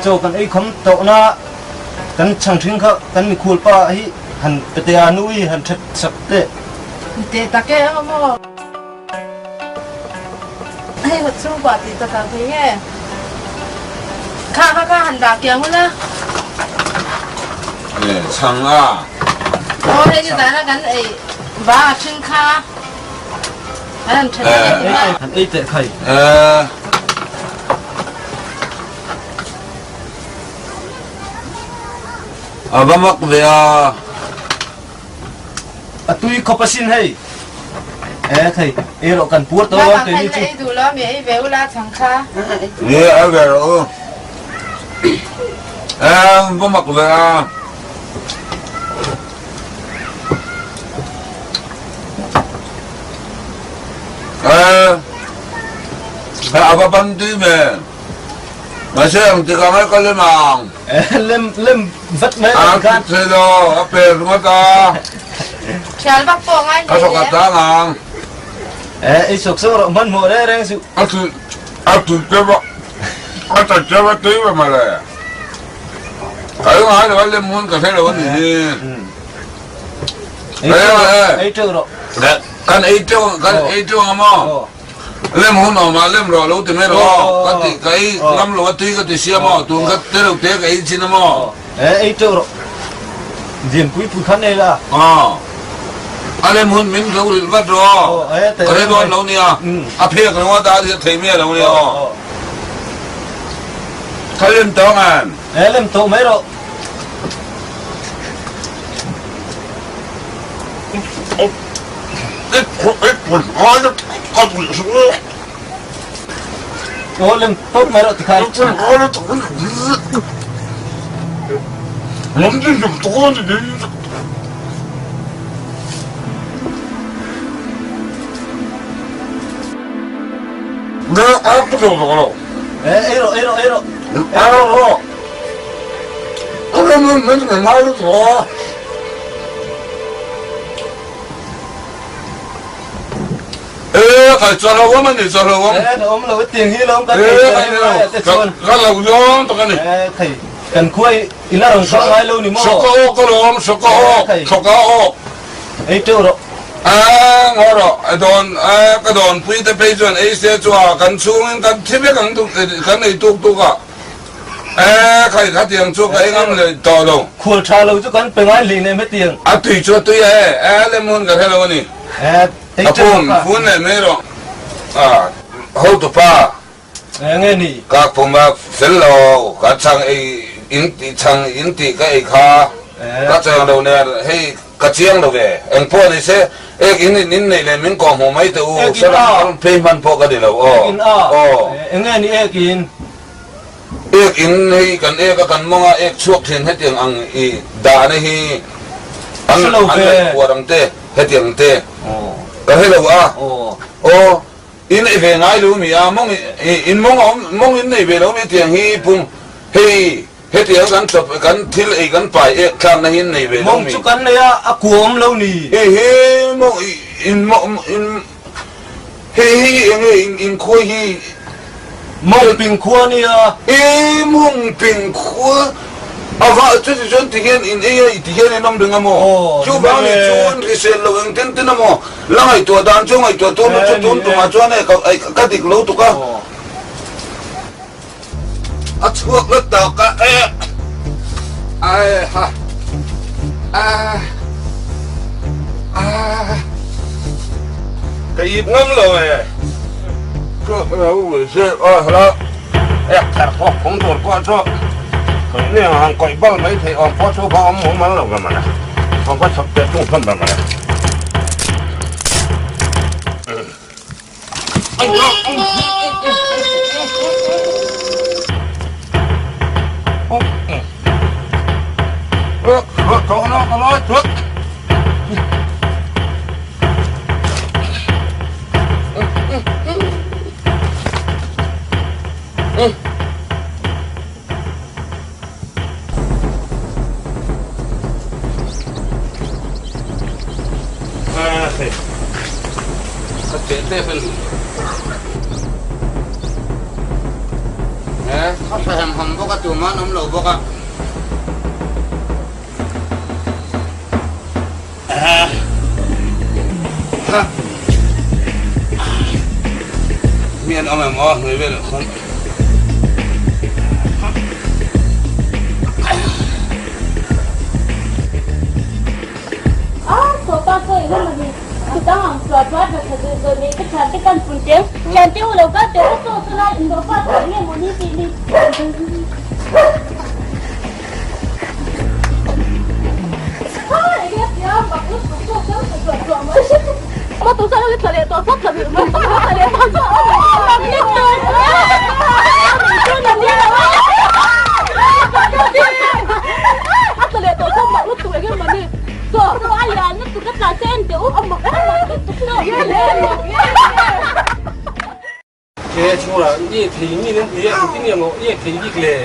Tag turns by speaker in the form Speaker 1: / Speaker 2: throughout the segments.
Speaker 1: Chaw kan ei khawm tawhna kan chhang ṭhin kha kan mikhual pa hi han Petea nu hi han ṭhet sak teh.
Speaker 2: Teh tak e aw maw. Hei hawt chhungkua tih tak ang thei nge. Kha kha kha han dah kiang ula.
Speaker 3: E chhang a.
Speaker 2: Aw hei ni zana kan ei va a ṭhin kha. An han ṭhen a.
Speaker 1: Han ei teh khai.
Speaker 3: E. A va mak ve a.
Speaker 1: A tui khawp asin hei. E thei ei rawh kan puar tawh alawm keini chu.
Speaker 2: Ei duh lo mi ei ve ula chhang kha.
Speaker 3: Ni a ve rawh u. E va mak ve a. E a va ban tui ve. Mahse ang tik ang e ka lem ang.
Speaker 1: Lem lem vat mai ang khan.
Speaker 3: A thei lo, a per ringawt a.
Speaker 2: Thial vak pawh ngai
Speaker 3: hle. Ka thawk a tlang ang.
Speaker 1: Eh, ei sawk sawk rawh hmanhmawh reng reng suh.
Speaker 3: A tui a tui teuh a, a ta teuh a tui ve mawle. Ka ei ngai lo a lem hun ka hre lo a ni hi.
Speaker 1: Ei teuh rawh.
Speaker 3: Kan ei teuh kan ei teuh ang maw? Lem hun awm ah lem rawh lo ti mai rawh ka ti ka ei ngam lo a tui ka ti sia maw tun ka te lo te ka ei chin a maw.
Speaker 1: E ei teuh rawh Lian pui pui khan ei la.
Speaker 3: Aw a lem hun min lo rilh vat rawh ka hre dawn lo nia a phek ringawt a a thei miah lo nia aw ka lem tawh ang em.
Speaker 1: E lem tawh mai rawh. Aw lem pawp mai rawh tikhan. Ei rawh ei rawh ei rawh.
Speaker 3: Ee kai chuan lo awm a ni chuan lo awm.
Speaker 1: Ee ka awm lo e tiang hi lo kan ei
Speaker 3: kai lai te chuan. Ka lo zawng tak a ni.
Speaker 1: Ee thei kan khua i la rawn kal ngai lo ni maw.
Speaker 3: Soka awk ka lo awm soka awk soka awk.
Speaker 1: Ei teuh rawh.
Speaker 3: Ee ngaw rawh a dawn ee ka dawn pui te phei chuan ei se chu a kan chhungin kan thi vek ang kan ei tuk tuk a. Ee khai khatiang chu ka ei ngam leh tawh lo.
Speaker 1: Khual tha lo chu kan pe ngai hlei nem hetiang.
Speaker 3: A tui chu a tui e, ee lemhmun ka hre lo a ni.
Speaker 1: Ee ei
Speaker 3: A
Speaker 1: teuh
Speaker 3: phun
Speaker 1: ka.
Speaker 3: phun leh mai rawh. A hotu pa.
Speaker 1: Ee nge ni.
Speaker 3: Ka phum a fel lo, ka chhang ei in tih chhang in tih ka ei kha.
Speaker 1: Ee.
Speaker 3: Ka chang lo nen hei ka chiang lo ve. Eng pawh ni se ek in in in neih leh min kawh hmuh mai teh u.
Speaker 1: Ek in a.
Speaker 3: Salam phei hman pawh ka ni lo aw.
Speaker 1: Ek in a.
Speaker 3: Aw.
Speaker 1: Ee nge ni ek in.
Speaker 3: Ek in hei kan ek a kan mawng a ek chhuak thin hetiang ang i dahna hi an
Speaker 1: Hre lo
Speaker 3: an
Speaker 1: ve.
Speaker 3: ngaih puar ang te hetiang te ka hre lo a aw in ei ve ngai lo mi a mawng i in mawng a awm mawng in nei ve lo mi tiang hi pum hei hetiang kan chawp kan thil ei kan pai ek thlakna hi in nei ve lo
Speaker 1: Mawng
Speaker 3: mi.
Speaker 1: chu kan nei a a kua awm lo ni.
Speaker 3: Hei hi mawng i in mawng in Hei hi enge in in khua hi?
Speaker 1: Mawngping khua nia.
Speaker 3: E Mawngping khua a va chu ti chuan ti hian in ei a i ti hian in awm reng a maw? Chu vang nih chuan hrisel lo eng tin tin a maw? La ngaihtuah dan chu ngaihtuah tur chu tun tumah chuan e ka dik lo tuk a. A chhuak la tak a e ai ha a a ka ip ngam lo e chu lo se a la e thar pawh phung tur pawh chu khoi ne han koi bal mai thei awm pawh chu va awm mumal lo ka mana awm va chhawp te tung hlawm ba mana. A tha hem ham bawk a, tumah an awm lo bawk a. Mi an awm em aw hnuai velah khawn.
Speaker 4: Ke chhungah i thei mi nan ti a, engtin nge maw i thei bik le?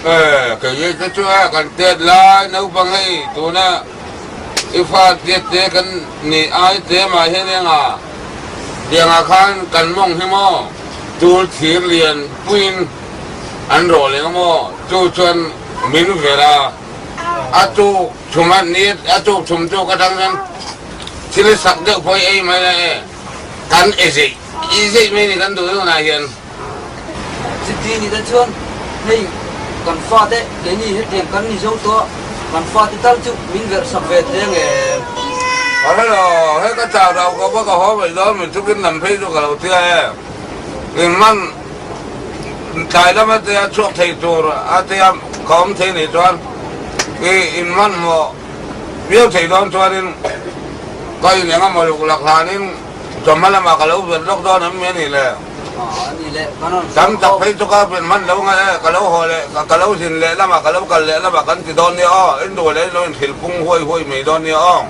Speaker 3: E, kei te chu a kan tet lai naupang hei tuna i fa tet te kan ni ai te mah hian enga tiangah khan kan mawng hi maw tul thir lian puiin an rawh leng a maw chu chuan min ver a, a tuk thum a ni a tuk thum tuk atang chuan thil sak deuh pawh i ei mai la e. Kan e zeih i zeih mai ni kan duh deuh nah hian.
Speaker 5: Chuti ni te chuan hei kan fate keini hetiang kan ni zo tawh a, kan fate tal chu min verh sak ve thei ang em?
Speaker 3: Ka hre lo, hei ka chau rau ka va ka haw mai dawn min chukin lam phei chu ka lo tia e. Engman tlai lama tia chhuak thei tur a tia ka awm thei nih chuan i inhmanhmawh Viau thei dawn chuanin ka in eng emaw luk lak hlanin chawhma lamah ka lo ven lawk dawn em mai a nih le. Tam tak phei chu ka ven hman lo nge ka lo haw leh ka lo zin leh lamah ka lo kal leh lamah kan ti dawn nia aw, in duh leh in lo inhrilh pung huai huai mai dawn nia aw.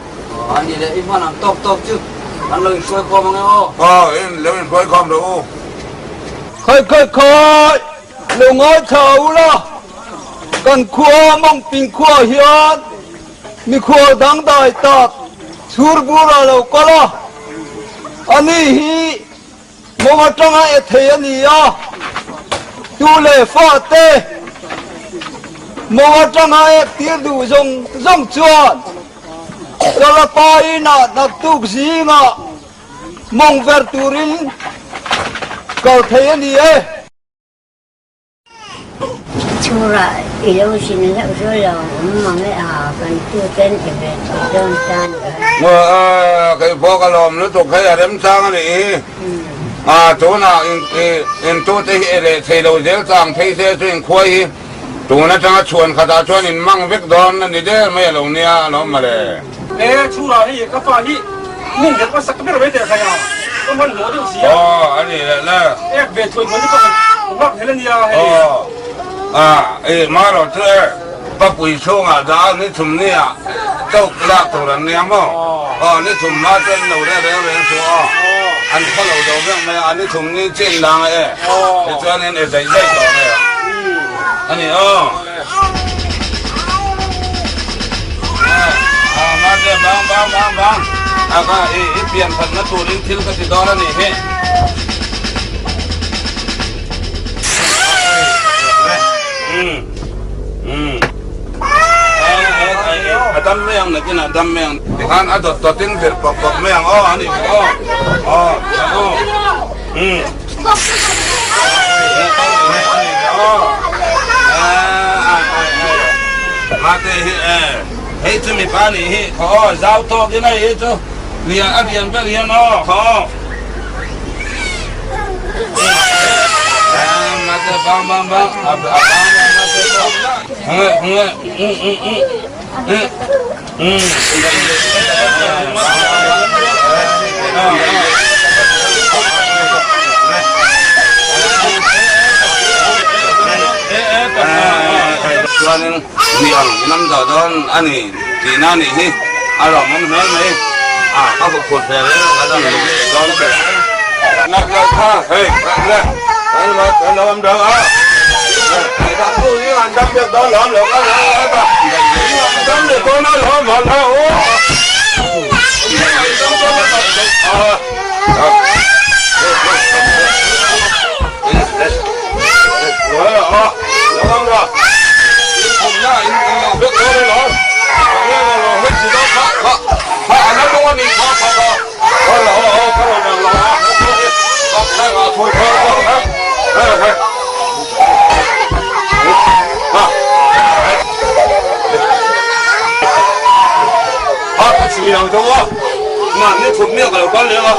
Speaker 5: A nih le, i hman ang tawk tawk chu kan lo inhruai khawm ang e aw.
Speaker 3: Aw, in lo inhruai khawm rawh u.
Speaker 6: Khai khai khai! Lo ngaithla u la, kan khua Mawngping khua hian mikhual dangdai tak chhurbur a lo kal a, ani hi mawng atanga e thei a ni a, tu leh fate mawng atanga ek tir duh zawng zawng chuan Kalapa inah naktuk zingah mawng ver turin kal thei a ni e.
Speaker 7: Chhurah i lo zin hlauh chu lo awm mang e a, kan tuten i ve thei dawn ta ni a.
Speaker 3: Kei pawh ka lawm lutuk hei a remchang a nih hi. A tunah in tute hi e leh thei lo zel chang phei se chu in khuai hi tun atanga chhuan khatah chuan in mang vek dawn a ni der mai a lo nia a lawm mawle.
Speaker 4: E chhurah hei ka fa hi mung ber ka sak ber mai teh khai a, ka hmanhmawh deuh si a.
Speaker 3: Aw a ni leh le.
Speaker 4: Ek ve thuai thuai ni ka nghak hlel a nia hei.
Speaker 3: Aw a e marawh chu e papui chhungah dah ni thum ni ah chauh lak tur an nia maw? Aw ni thum hma chuan in lo reh reng reng chu aw an khaw lo zo vek mai a, ni thum ni chin lang e tichuanin e zaih zaih tawh ve a ni aw. Bang bang bang bang aka i i pian khat na turin thil ka ti dawn a nih hi. A dam mai ang nakin a dam mai ang. Tikhan a dawt dawtin vir pawp pawp mai ang aw a nih kha aw. Aw aw. Mate hi e hei chu mipa nih hi khaw aw zau tawk in a hi chu lian a lian ber hian aw khaw aw mate bang bang bang a bang bang mate nge nge Chuanin mi ang inam dah dawn a ni tihna a nih hi a lawmawm hle mai a ka hmu phut ve reng a ka dam dawn che. Nak nak kha hei le kan lo kan lo am dang a na in in lo vek dawn e lo. Nge lo lo hei chi dawn kha kha kha a na lung a nih kha kha kha kha la aw aw ka rawn lang lo a kha kha nga thu kha kha kha kha kha kha ka chim yang tho a man ni thut miak a lo kal leng a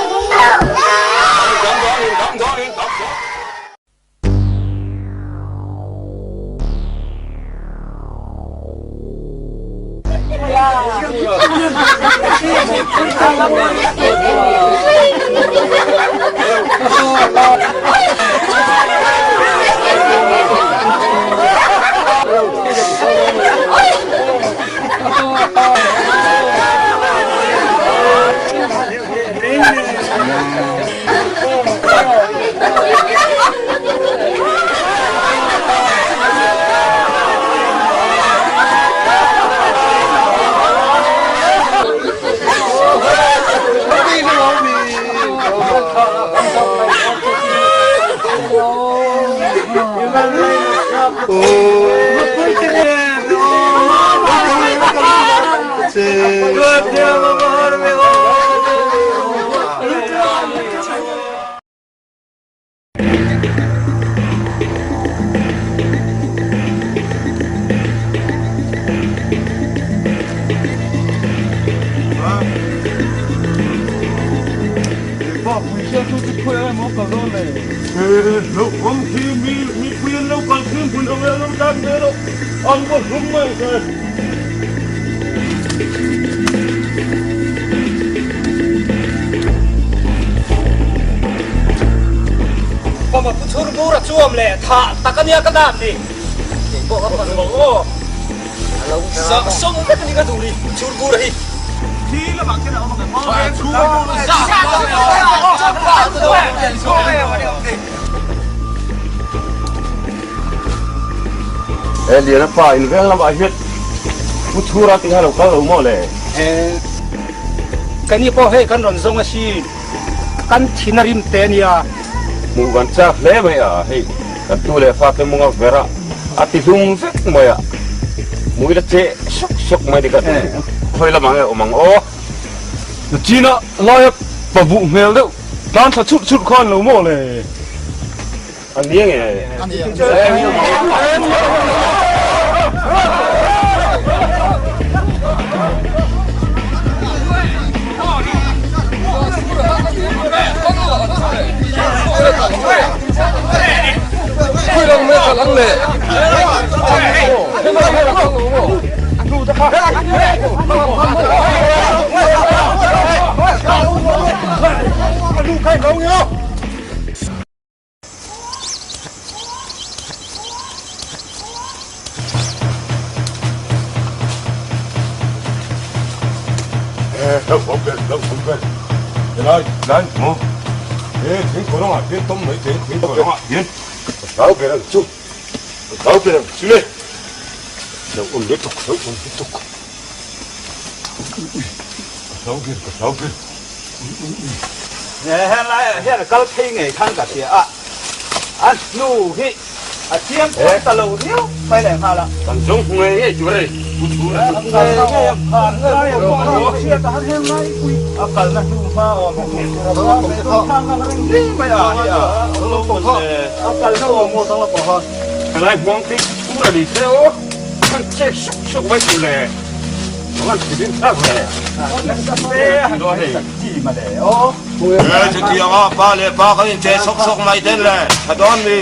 Speaker 3: dam dawn in dam dawn in dam dawn.
Speaker 4: Pama pu chhur bur a chuam le tha tak ania ka dan ni. Keipawh ka pan bawk aw. Sak sawm vek ani ka duh ni chhur bur a hi. Thi lamah khian a awm ang em? Chhur bur a za.
Speaker 1: He Liana pa in veng lamah hian Pu Chhura tih kha lo kal lo maw le?
Speaker 4: Keini pawh hei kan rawn zawng asin, kan thin a rim te ania.
Speaker 1: Hmuh kan chak hle mai a, hei kan tu leh fate munga vera a ti hlum vek mai a, hmuh ila che sawk sawk mai ni ka duh. Khawi lamah nge awm ang aw?
Speaker 6: China laia pabuh hmel deuh tlan thla churh churh khan lo maw le?
Speaker 1: A ni nge?
Speaker 6: Helai ah hian kal phei ngei khan ka hria a, a hnu hi a chiang pawh ta lo riau mai leh nghal a.
Speaker 1: Kan zawng hmu ngei ngei tur a ni.
Speaker 6: A kalna hnu hma awm mai a hi a, a kalna awm.
Speaker 1: Helai hmawng te tur a ni se aw, kan chek suk suk mai tur le. Chutianga pa leh pa kan inche sawk sawk mai ten le tha dawn mi.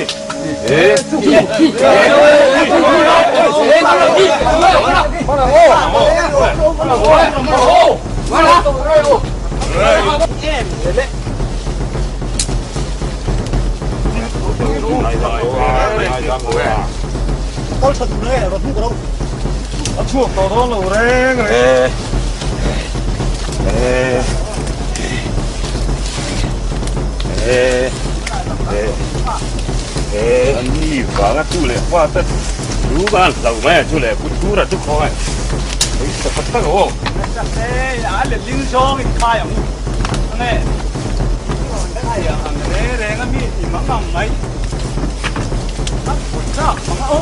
Speaker 6: A chhuak tawh dawn lo reng reng.
Speaker 1: An ni vanga chu leh fa te lu ban hlo mai a chu leh pu thura chu khaw ngai. Hei sa tak tak aw.
Speaker 6: A let ling zawng in khai ang u. Ange. Ang re reng a mi ti mang ang mai. A pui chak mang aw.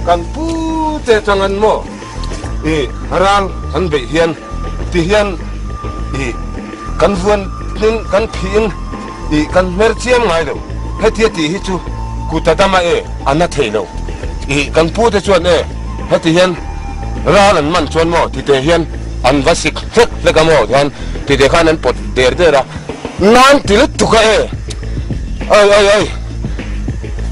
Speaker 3: Kan pu te chang an maw i ral an beih hian ti hian i kan vuan in kan phih in i kan hmer chiam ngai lo hetia tih hi chu kut a dam a e a na thei lo i kan pu te chuan e heti hian ral an man chuan maw ti te hian an va sik hlek hlek a maw hian ti te khan an pawt der der a nan ti lutuk a e ai ai ai.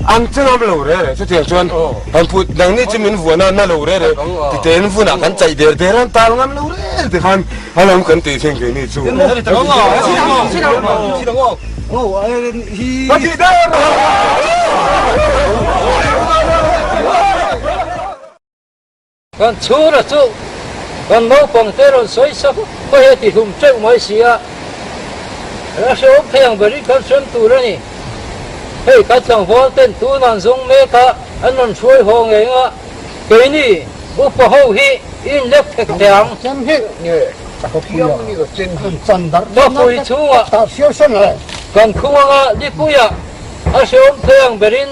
Speaker 3: An che ngam lo re re chutiang chuan kan put nangni chu min vuan a na lo re re tite in vunah kan chaih der der a an tal ngam lo re ti khan a lam kan tih thleng keini chu. Ka tih der!
Speaker 5: Kan chhura chu kan naupang te rawn sawi sak mai a ti hlum teuh mai si a, a hrehawm thei ang berin kan hrem tur a ni. Hei kan tlangval ten tunah zawng mek a an rawn hruai haw ngei anga keini upa ho hi in lek thek teh ang. Khawpui chhungah kan khung anga lipuiah a hrehawm thei ang berin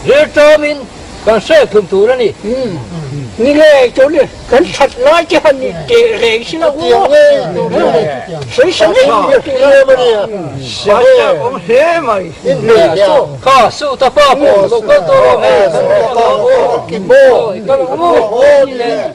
Speaker 5: rilṭamin Kan hre thum tur a ni.
Speaker 8: Ni le chu ni kan that lai te han ni teh reng si lo u. Sawi sa ngei ngei tur a ni. Awm hle mai.
Speaker 5: Kha su ta pa pawh lo kal tawh rawh hei. Kal ang u. Ni le.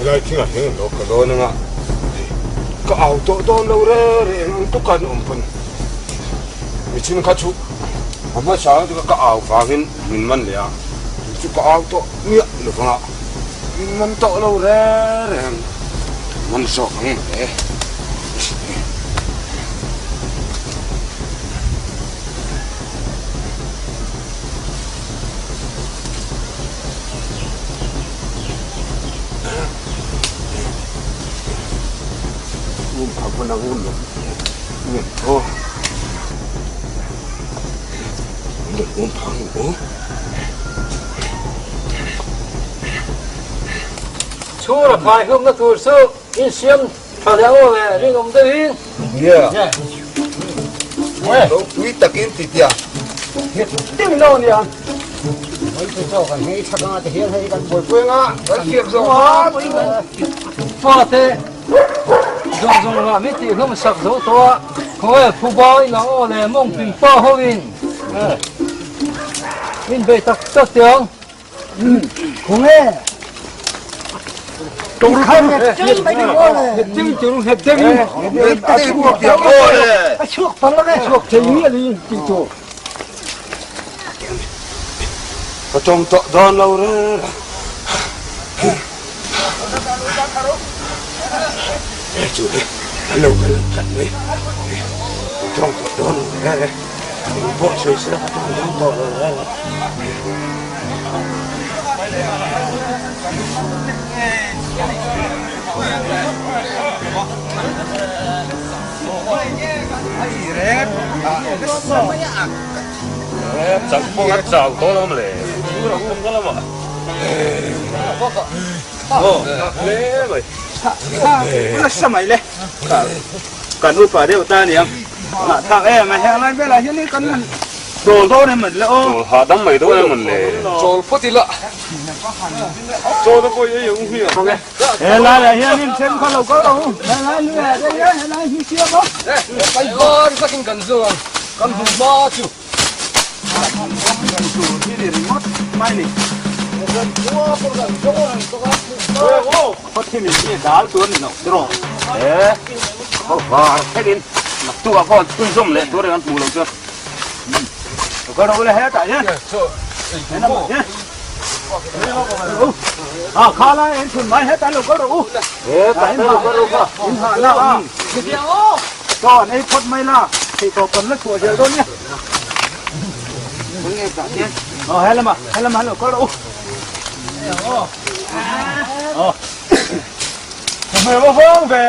Speaker 3: Helai thingah hian lo ka dawn anga ka au tawh dawn lo re re eng ang tukan awm pawn michin kha chu a hmasa chu ka au vangin min man leh a chu ka au tawh miah lo vanga min man tawh lo re re ang man zawk ang mawle.
Speaker 5: Chhura khai hlumna tur chu insiam tha leh aw le rinawm deuhin.
Speaker 3: Ropui takin ti tia.
Speaker 8: Ding lo nia. Kan hei tha ka te hian hei kan buaipui anga
Speaker 3: kan siam zawng a.
Speaker 5: Fate zawng zawng lah mi tih hlawm sak zo tawh a, khawnge phuba in ang aw le mawng ping pa ho in min bei tak tak teh ang.
Speaker 8: Khawnge.
Speaker 1: Ka tawng tawh dawn lo reng. E chu he an lo kal tlat mai. Ka tawng tawh dawn lo reng. Eng pawh sawi sela ka tawng dawn tawh lo reng.
Speaker 4: Kan upa deuh ta aniang ngahthak em a heng lai velah hian kan han chawl dawn em le aw.
Speaker 1: Chawl hahdam mai dawn em le.
Speaker 6: Chawl phawt ila.
Speaker 1: Chawl pawh i ei ang hi a.
Speaker 4: He laiah hian in then kha lo kal ang u. He lai lui ah te hian he lai hi siam a.
Speaker 6: Kai var takin kan zawng ang kan hmu hma chu.
Speaker 4: Kan tur hi ni ringawt mai ni. Khaw thim in hi dal tur a ni lo tiraw.
Speaker 1: He khaw var thlengin naktuk ah khawn chhunzawm leh tur an hmuh lo chuan.
Speaker 4: Lo kal rawh u le hetah hian. He lamah hian. A kha lai en thun mai hetah lo kal rawh u.
Speaker 1: Hetah lo kal rawh u kha.
Speaker 4: In hah la a. Chaw an ei phawt mai la. Theih tawp kan la chhuah zel dawn nia. Aw he lamah he lamah lo kal rawh u. Aw. Hmel va vang ve.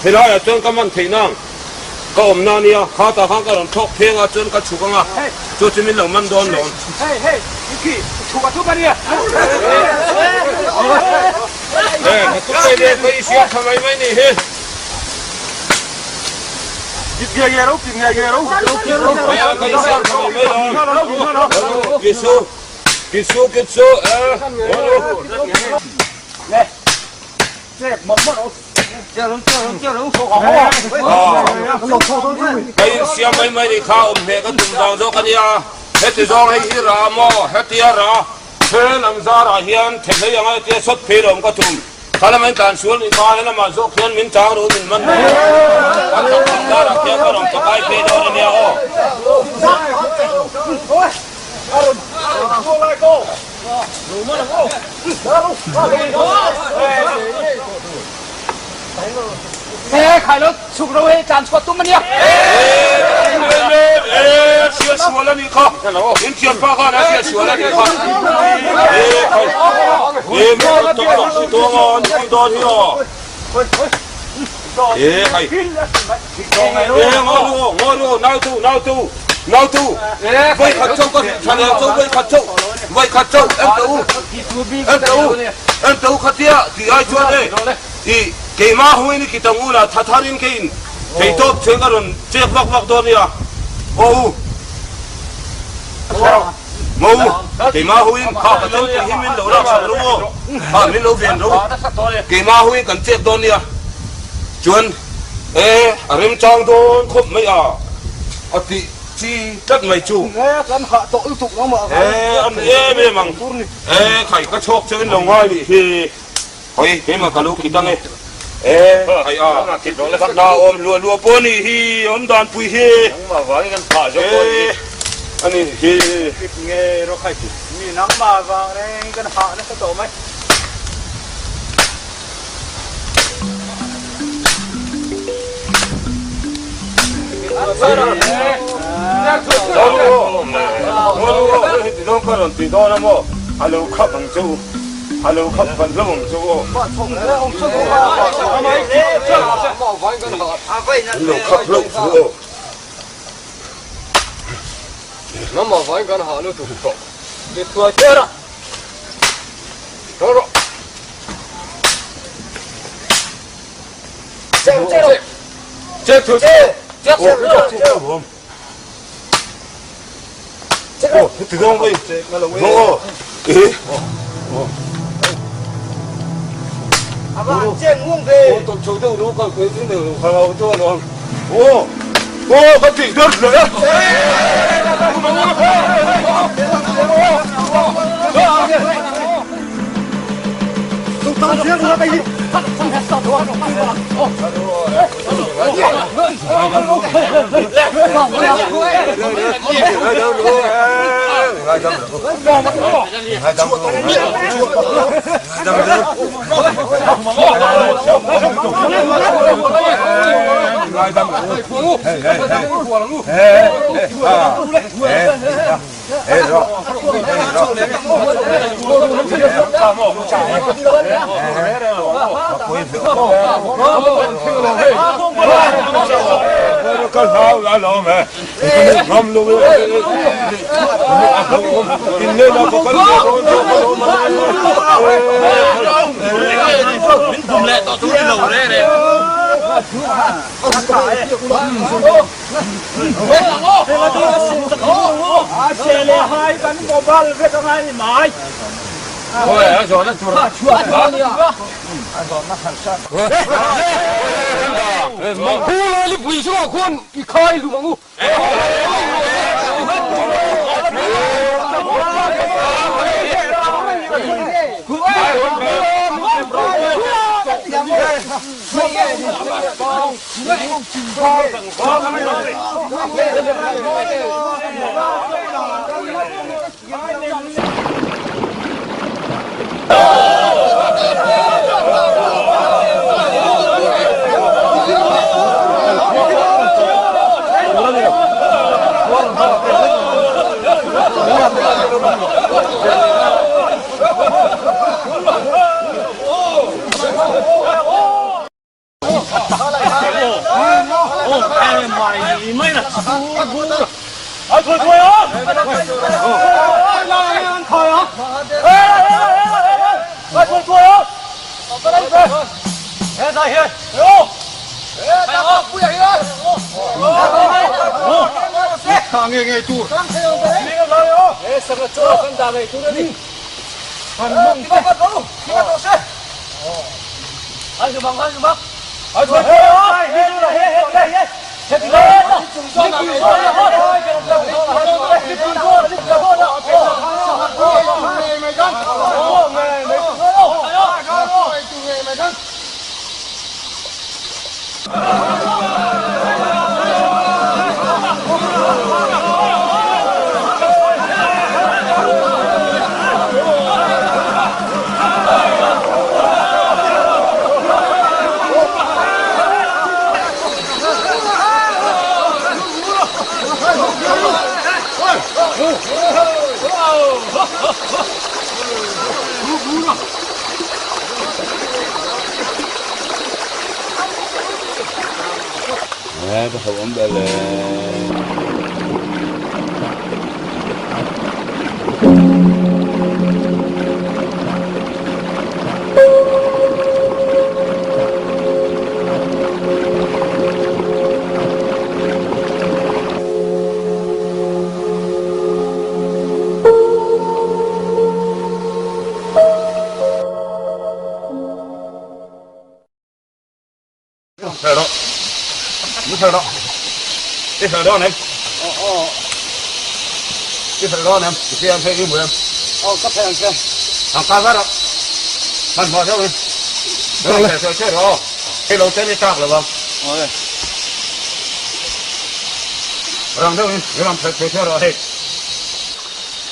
Speaker 1: Helaiah chuan ka man theih nang ka awm na nia, kha tah khan ka rawn thlawk pheng a chuan ka chhuk ang a, chu chu min lo man dawn lawm. He ka tum mai le, ka i siam tha mai mai ni hi. Ka i siam tha mai mai lawm. Kisu, kisu, kisu, eh. Ka insiam mai mai nih kha awm hle ka tum vang zawk a nia, heti zawng hei hi ra maw hetia ra then ang zarah hian thehlei anga hetia sawt phei lo awm ka tum, kha lama in tlan sual nih kha helamah zawk hian min chang ru min man ru an tak ang zarah khian ka rawn pakai phei dawn a nia aw. Keimah huin i kitang ula tha tharin keiin theitawp cheng a rawn chek vak vak dawn nia aw u Mo keimah huin kha ka chang tih hi min lo lak sak ru aw kha min lo ven ru keimah huin kan chek dawn nia chuan e a remchang dawn khawp mai a a tih chi tlat mai chu e a ni em em ang e khai ka chhawk cheuhin lo ngai nih hi. Hawi, keimah ka lo kit ang e. E, hai a, ka hna awm luah luah pawh a nih hi, awm dan pui hi.
Speaker 4: Nangmah vangin kan phah zawk pawh a nih hi.
Speaker 1: E, a nih hi.
Speaker 4: Kit nge rawk hai ti. Mi nangmah vang reng kan hah nasa tawh mai.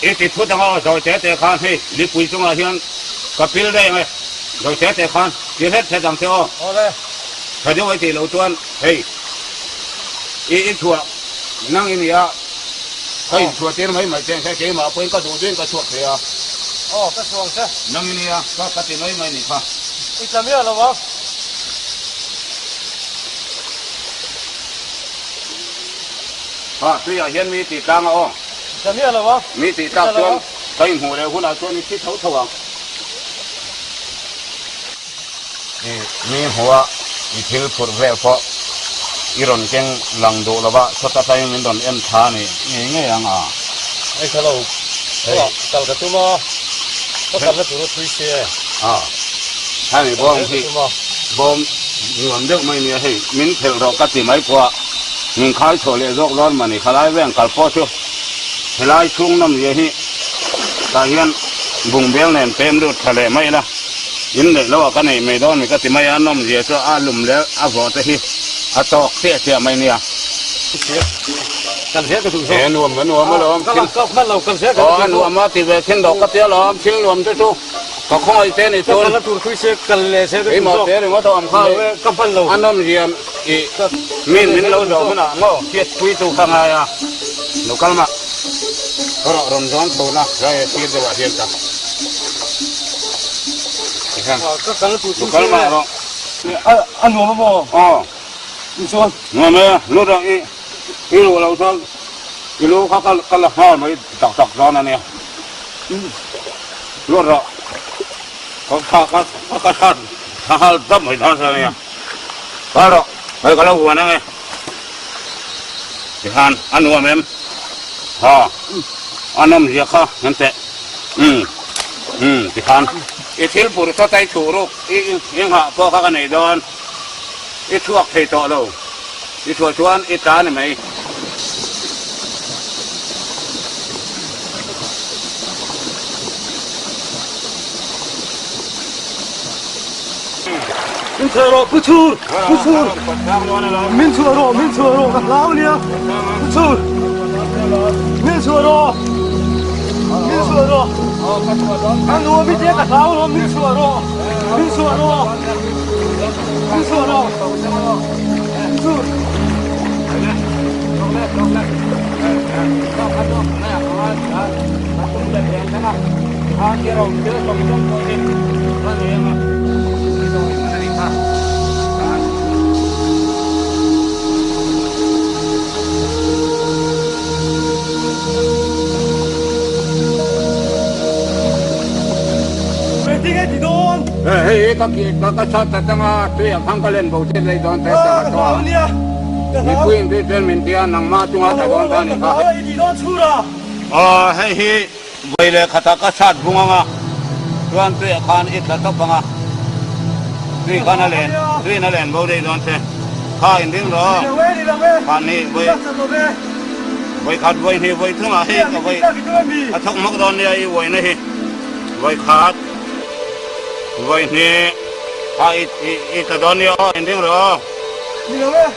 Speaker 1: I ti thut anga zawi te te khan hei lipui chungah hian ka pil daih ang e, zawi te te khan ti hlet hlet ang che aw. Tha deuh ai tih loh chuan hei i inthuah. Nang i nia, ka inchhuah tir mai mai che ang kha, keimah pawhin ka duh duhin ka chhuak thei a.
Speaker 5: Aw, ka chhuang che.
Speaker 1: Nang i nia, ka ka ti mai mai nih kha.
Speaker 5: I tla miah lo ang.
Speaker 1: Ha, tuiah hian mi tih tlang a aw.
Speaker 5: I tla miah lo ang.
Speaker 1: Mi tih tlak chuan ka inhmuh leh hunah chuan i thi tho tho ang. I mi hmuh a, i thil phurh vel pawh i rawn keng lang duh lo va, sawta tlaiin min rawn en tha a ni ngei ngei ang a.
Speaker 5: Hei kha lo, kawngah kal ka tum a, ka kalna tur a thui si e.
Speaker 1: A, hemi bawm hi bawm nuam deuh mai nia hei, min phelh rawh ka ti mai pawh a, min khai chhuah leh zawk dawn mah ni, khalai veng kal pawh chu helai chhung nawmzia hi tah hian bungbel nen pem lut tha leh mai ila. In neih loh ah ka neih mai dawn mi ka ti mai a, nawmzia chu a lum leh a vawh te hi a tawk chiah chiah mai nia. He nuam ka nuam alawm thil aw a nuam a ti ve thin dawh ka ti alawm thil nuam te chu ka khawngaih te ni chuan keimah te ringawt a awm kha a nawmzia i min min lo zawh hunah maw hriatpui tu kha ngai a lo kal mah rawh rawn zawn chho na rai a sir deuh ah hian ta tikhan lo kal mah rawh
Speaker 4: a nuam a maw
Speaker 1: aw
Speaker 4: chuan
Speaker 1: nuam e lut ang i i luh lo chuan i lu kha ka la nghal mai tak tak dawn a nia lut rawh ka ka ka ka nghal dap mai dawn a nia. Kal rawh, hei ka lo huan ang e. Tikhan a nuam em? Ha, a nawm zia kha en teh. Umm, umm, tikhan i thil phur sawt a i chhuh ruk, i i nghah pawh kha ka nei dawn. I chhuak thei tawh lo, i chhuah chuan i tla ni mai.
Speaker 4: Min chhuah rawh Pu Chhur, Pu Chhur. Min chhuah rawh, min chhuah rawh ka hlau nia. Pu Chhur. Min chhuah rawh. Min chhuah rawh. A nuam i tia ka hlau rawh, min chhuah rawh. Min chhuah rawh. Min chhuah rawh. Pu Chhur.
Speaker 1: Hei ka ka chhat ta tanga tui ang khang ka len bo chet lei dawn te ta ka to mipui in tui tel min tia nangmah chunga ta dawn ta ni kha. Aw hei hi Vawi leh khatah ka chhat bung ang a, chuan tuiah khan i tla tawp ang a, tui khan a len, tuiin a len bo daih dawn che. Kha inring rawh, khan hi vawi, vawi khat, vawi hnih, vawi thumah hei ka vawi a thawk hmawk dawn nia i uaina hi, vawi khat, vawi hnih, kha i, i, i tla dawn nia aw, inring rawh,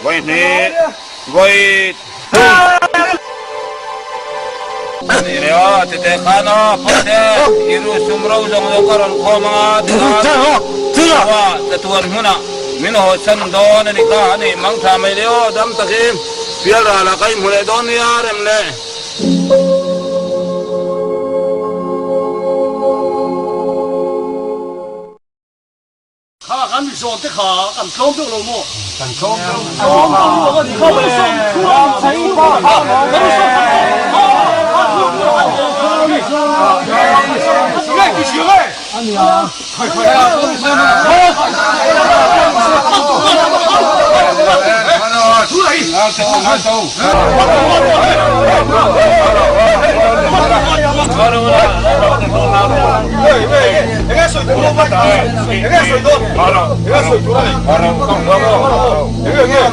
Speaker 1: vawi hnih, vawi. Tute khan aw Pawlte i ru sum ro zawng zawng ka rawn khawm ang a tikhan khua chatuan hmunah min haw chhan dawn a ni kha a ni mang tha mai le aw dam takin pial ral ah ka inhmu leh dawn nia rem le.
Speaker 4: Kha kan mi zawn te kha kan tlawm deuh lo maw? Kan tlawm deuh. Tlawm deuh a ni kha mawle.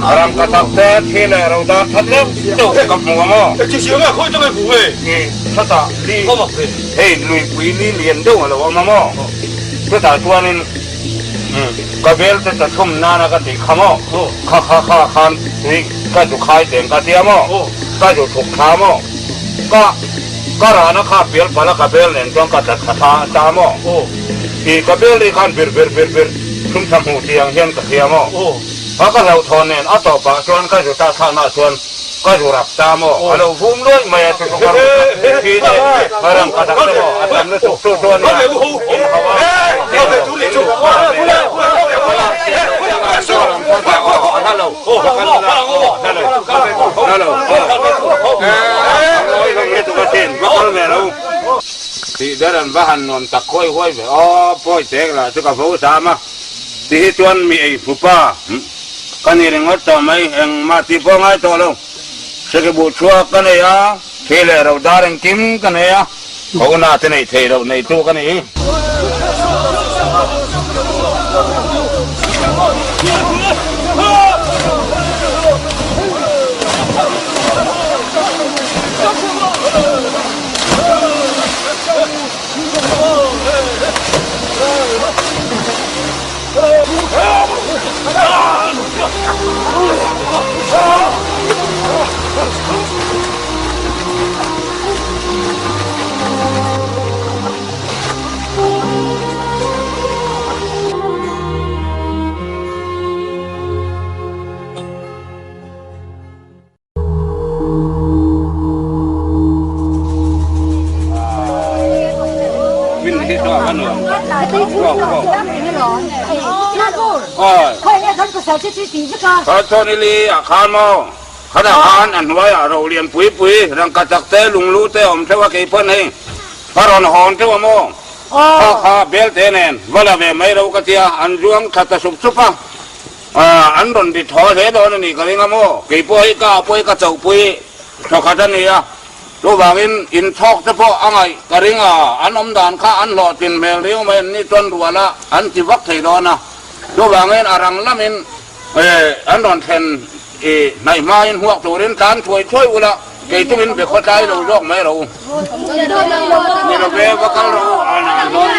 Speaker 1: Rangkachak te thi leh ro dar that deuh deuh ka hmu ang aw. Chutah li hei luipui li lian deuh a lo awm ang aw. Chutah chuanin ka bel te tachhum nana ka tih kha maw kha kha kha khan tui ka zu khai teng ka tia maw ka zu thuk thla maw ka ka rana kha pial pala ka bel nen chuan ka tla thla thla ta maw i ka bel ri khan bir bir bir bir thum thla hmuh tih ang hian ka hria maw a ka hlauhthawn nen a tawpah chuan ka zu ta thlakna chuan. Ka zu rap ta maw? A lo vum luai mai a, chu chu ka rawn thi te ka rawn ka dak te maw? A tam lutuk chu chu a nia. In hau a, Tih ber an va han nuam tak khawi huai ve aw, pawi tek lah chu ka vo sam a, ti hi chuan mi ei hmu pa. Ka ni ringawt tawh mai, engmah tih pawh ngai tawh lo. Sekibuh chhuak ka nei a, thi leh ro dar engkim ka nei a, ka una te neih theih loh neitu ka ni. Thawthawni a khan maw? Khatah khan a hnuaiah ro lian pui pui, rangkachak te, lunglu te a awm theuh a, kei pawn hei ka rawn hawn theuh a maw? Kha kha belte nen va la ve mai ro ka tia, an zuang tha ta sup sup a. An rawn ri thaw hle dawn a nih ka ring a maw? Kei pawh hi ka pawh hi ka chauhpui thawkhat a ni a, chuvangin inchhawk te pawh a ngaih ka ring a, an awm dan kha an hlawhtlin hmel riau mai an nih chuan rual a an ti vak thei dawn a, chuvangin a rang lamin an rawn thlen i hnaih hmain hmuak turin tlan thuai thuai ula, kei tumin be khawtlai lo zawk mai ro. Ni lo ve, va kal ro a na an dawn.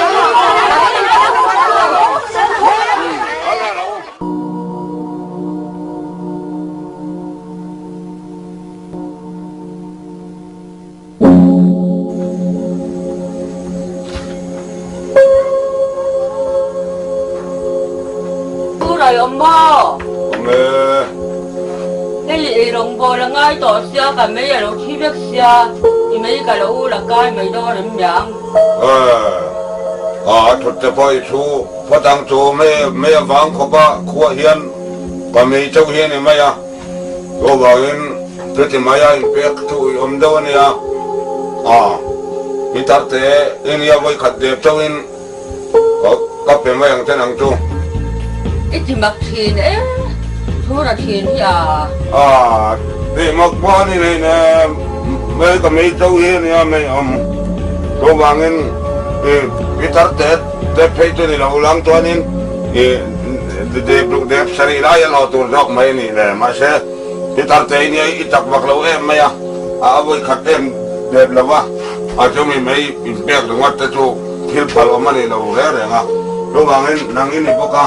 Speaker 9: Rai awm maw?
Speaker 1: Awm e.
Speaker 9: Hei ei rawngbawl a ngai tawh sia ka mei a lo thi vek sia i mei ka lo la kai mai dawn em niang.
Speaker 1: A thut te pawh i thu phawt ang chu mei avang khawp a khuah hian ka mei chauh hi a ni mai a. Chuvangin chuti mai a inpek chu i awm deuh a nia. A, i tarte i nia vawi khat dep chauhin ka pe mai ang che nang chu.
Speaker 9: I ti mak thin e, chhura thin hi a.
Speaker 1: A, ti mak pawh a ni hlein e, mei ka mei chauh hi a nia mei awm. Chuvangin i tarte dep phei chu ni lo lang chuanin i Dep ruk dep sarih lai a hlawh tur zawk mai a nih le. Mahse, Pitar te nia i tak vak lo em mai a, a vawi khat em dep lo va, a chumi mai inpek ringawt te chu thil phal awm a ni lo reng reng a. Chuvangin nang i ni bawk a,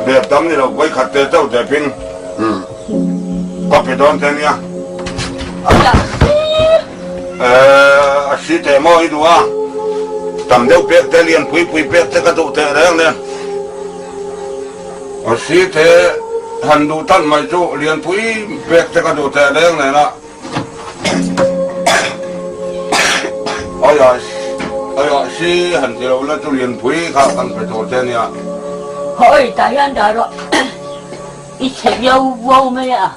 Speaker 1: dep tam ni lo vawi khat te chauh depin ka pe dawn che nia. A si teh maw i duh a, tam deuh pek te lian pui pui pek te ka duh teh reng nen. A si teh han duh tan mai chu lian pui pek te ka duh teh reng nen a. Aia aia si han ti lo la chu lian pui kha kan pe tur che nia.
Speaker 9: Hawi tah hian dah rawh i chhe viau vuau mai a.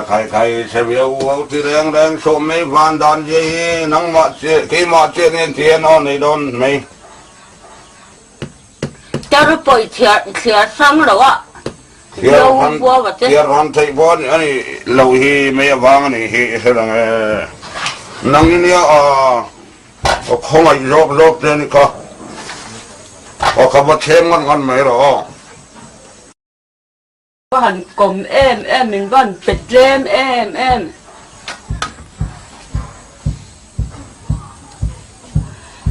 Speaker 1: Khai khai chhe viau uau ti reng reng suh mai van dan zia hi nangmah chiah keimah chiah nen thian aw nei dawn mai.
Speaker 9: Tar pawi thliar thliar hrang lo a viau uau a che.
Speaker 1: Thliar ran theih pawh a ni lo hi mai avang a nih hi i hre reng e. Nang i nia a khawngaih zawk zawk che a ni kha. Aw ka va thlem ngan ngan mai rawh aw.
Speaker 9: Ka han kawm em em min van pe tlem em em.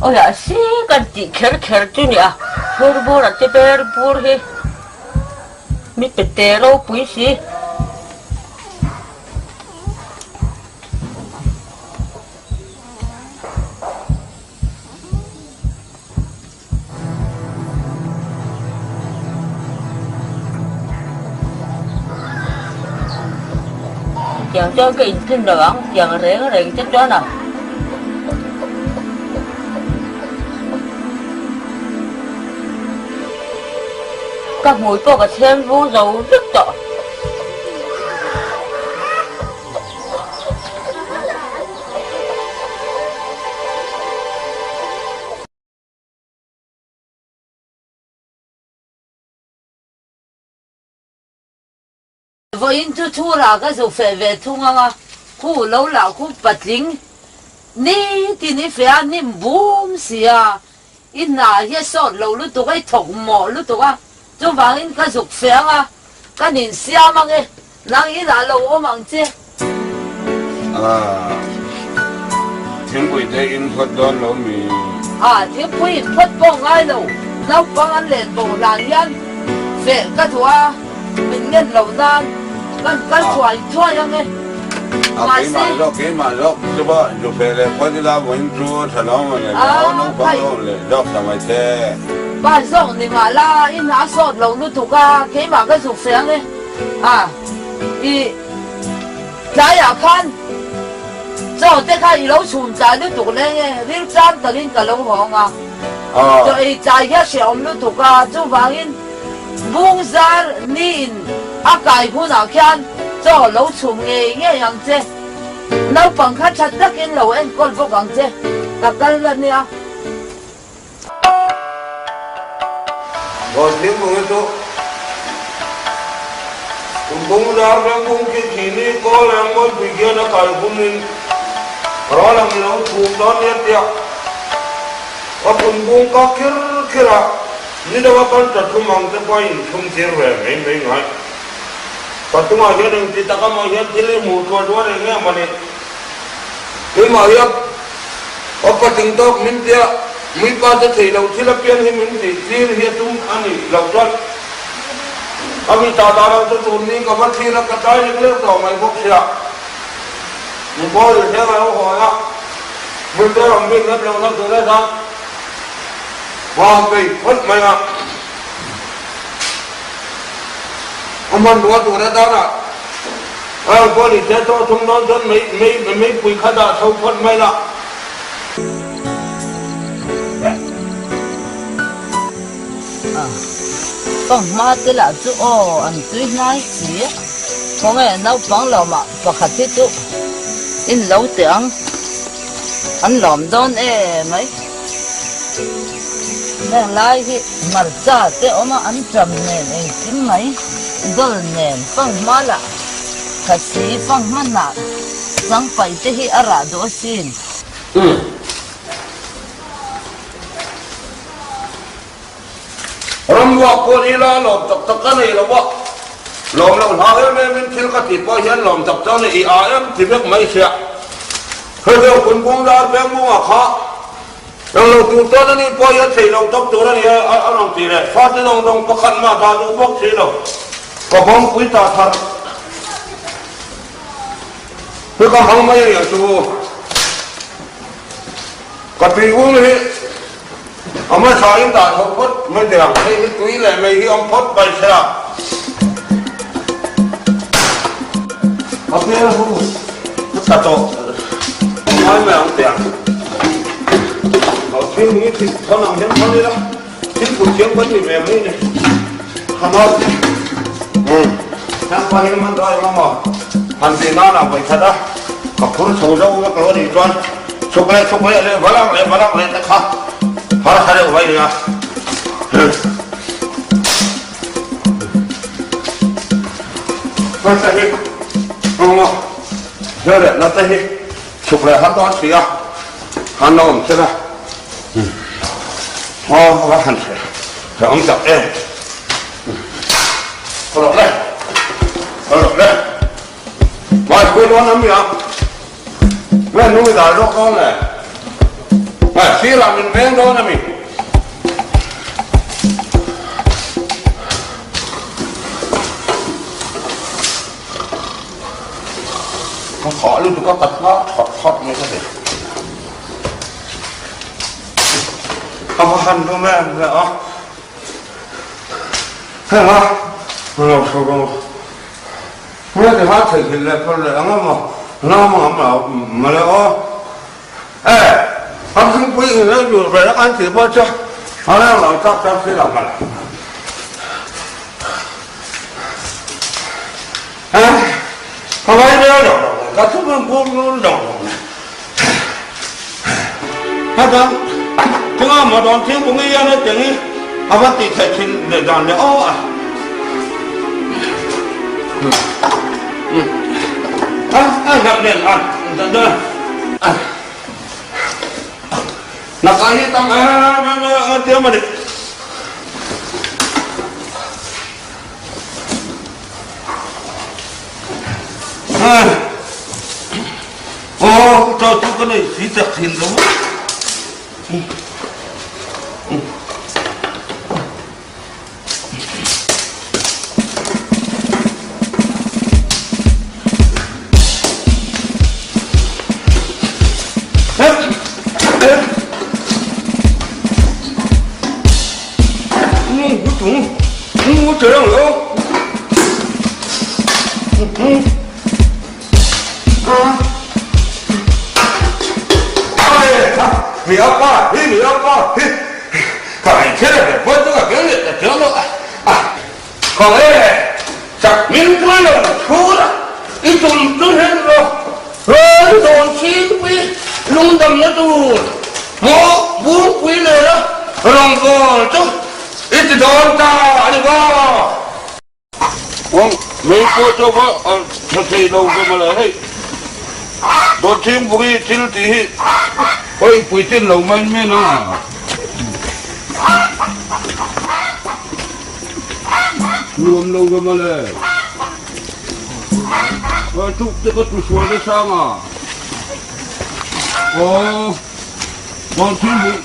Speaker 9: Awi si kan tih kher kher chu nia bur bur a che ber bur hi mi pe te ropui si. Tiang chuan ka inthun lo ang, tiang reng reng te chuan a. Ka hmui pawh ka chhem vung zo vek tawh.
Speaker 10: Vawiin chu chhurah ka zu feh ve thung ang a, khu lo lah khu patling nitin i feh a, hnim bum si a, i hna hi a sawt lo lutuk a, i thawk mawh lutuk a, chuvangin ka zuk feh ang a, ka nin siam ang e, nang inah lo awm ang che.
Speaker 1: Ah, thingpui te in phawt dawn lo mi?
Speaker 10: Ah, thingpui in phawt pawh ngai lo, naupang an len bo hlan hian feh ka duh a, min ngen lo nan kan kal thuai thuai ang e.
Speaker 1: Ah, keimah zawk, keimah zawk chu pawh zu feh leh phawt ila vawiin chu tha lo maw le, naupang lo awm leh zawk ta mai che.
Speaker 10: Pa zawk ni mah la, i hna sawt lo lutuk a, keimah ka zuk feh ang e. Ah, i. Tlaiah khan chaw te kha i lo chhum tlai lutuk leng e, rilchang takin ka lo hawng a, chaw ei tlai hi a hrehawm lutuk a, chuvangin bung zar niin a kai hunah khian chaw lo chhum ngei ngei ang che, naupang kha tha takin lo enkawl bawk ang che, ka kal a nia.
Speaker 1: Aw thingkung hi chu Tumpung zar vengkung khi thini kawl eng mawipui khian a kai humin ral ang i lo chhum dawn nia tia a tumpung ka khir khir a, ni deuh a kan ta thum ang te pawh a inthum tir ve mai mai ngai. Pathumah hian engti tak amaw hian thil i hmuh thuah duan eng nge mawni keimah hian A patling tawk min tia, mipa te thei lo thil apiang hi min tih tir hi a tum a nih loh chuan a mi ta ta lo chu tun ni ka va thlir a, ka tlai lek lek tawh mai bawk sia. Mi pawl i thleng a lo hawn a, mi te rawn bik lep lohna tur a zan hma bei phawt mai a, a hmanrua tur atana Heng pawh ni se chaw thum dawn chuan mei mei meipui kha dah chho phawt mai la.
Speaker 10: Ka hma te lah chu aw an tui hnai si. Khawnge naupang lawmah pakhat hi chu in lo teh ang. An lawm dawn emai. Heng lai hi hmarcha te awm a an ṭam nen engkim mai dawl nen fanghma lah khasi fanghma hnah changpaih te hi a rah duh asin.
Speaker 1: Ramruak pawh ni la lawm tak tak ka nei lo a, lawm loh hlau em em in thil ka tih pawh hian lawm tak chuan i a em ti vek mai sia. Hei deuh kun kung dar peng mungah kha eng lo tur chuan ani pawh hian thei lo tawp tur a ni a a rawn ti leh. Fate dawng dawng pakhat mah dah duh bawk si lo. Ka bawngpui ta thar hi ka hmang mai a ni ang chu. Ka tui ung hi a hmasa in dah chho phawt mai teh ang, hei hi tui leh mei hi awm phawt mai se a. Ka hmel hu ka tawh ngai mai ang teh ang. Thil hi thil thawn ang hian thawn ila, thil phut thiam kan ni ve mai ni. Khanawt hian pa hi man rai ang amaw han tih nan ah vawi khat a, ka phur chho zo vek lo a nih chuan chhuk leh chhuk leh leh va lak leh va lak leh te kha harsa deuh vai nia. Hmarcha hi engmaw hmel leh nata hi chhuk leh har dawn si a, han la awm sela aw va han hreh awm tak em. Khaw rawh le, khaw rawh le, mai pui dawn am nia, nge nu i dai zawk dawn le, nge sirah min veng dawn a mi. Ka khah lutuk a ka thla that that mai ka ti. Ka va han dum em le a. Heng a, lo thawk ang. Hmel ti ha theihnghilh leh phal leh ang emaw ngam ang lo mawle aw. E, kan thingpui in rei tur ve a kan tih pawh chu a reng lo tak tak si lo mawle. E, ka vai ve lo lo le, ka thu hmang bur bur lo lo le. Heta tinga maw dawn thingpui hian hetiang hi a va tih theih thin leh dan leh aw a. A a hlap nen a a naka hi tam a a tiam a ni. Aw, chaw chu ka nei si chak thin lo. Mei pawh chu va tha thei lo ve mawle hei Dawtthingpui thil tih hi hawi puitlin lo mai men a. Nuam lo ve mawle. Tuk te ka tu sual nasa ang a. Aw Dawtthingpui.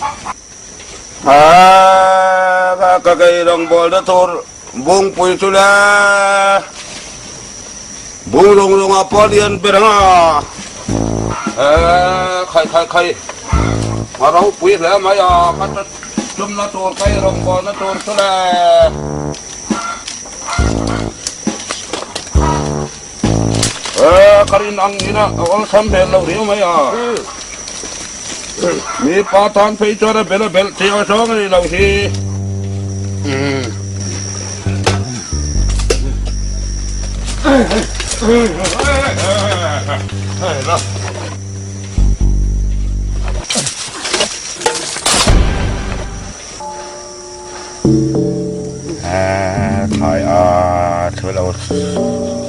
Speaker 1: Aa ka kei rawngbawl na tur Bungpui chu le bung lung lung ah pawh lian ber ang a, e khai khai khai a ropui hle mai a, ka ta tumna tur ka i rawngbawlna tur chu le. E ka rin ang ina a awlsam hmel lo riau mai a, mi pa tan phei chuan a bel a belh tih a zawng a ni lo hi. Khai a thu lo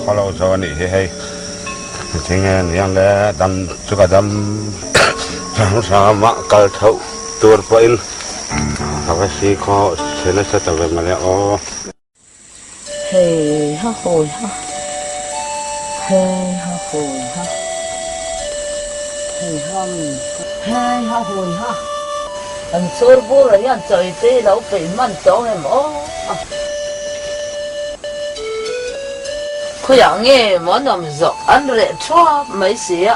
Speaker 1: khaw lo zo a nih hi hei thing e ni ang le dam chu ka dam hrang hrang a kal theuh tur pawhin ka va si khaw chhe nasa ta ve mawle aw.
Speaker 10: Hei ha hawi ha, hei ha hawi ha, hei ham, hei ha hawi ha. An chhur bur ah hian chawi te hi lo peih hman tawng em aw. Khawiah nge maw an awm zawh an reh thuap mai si a,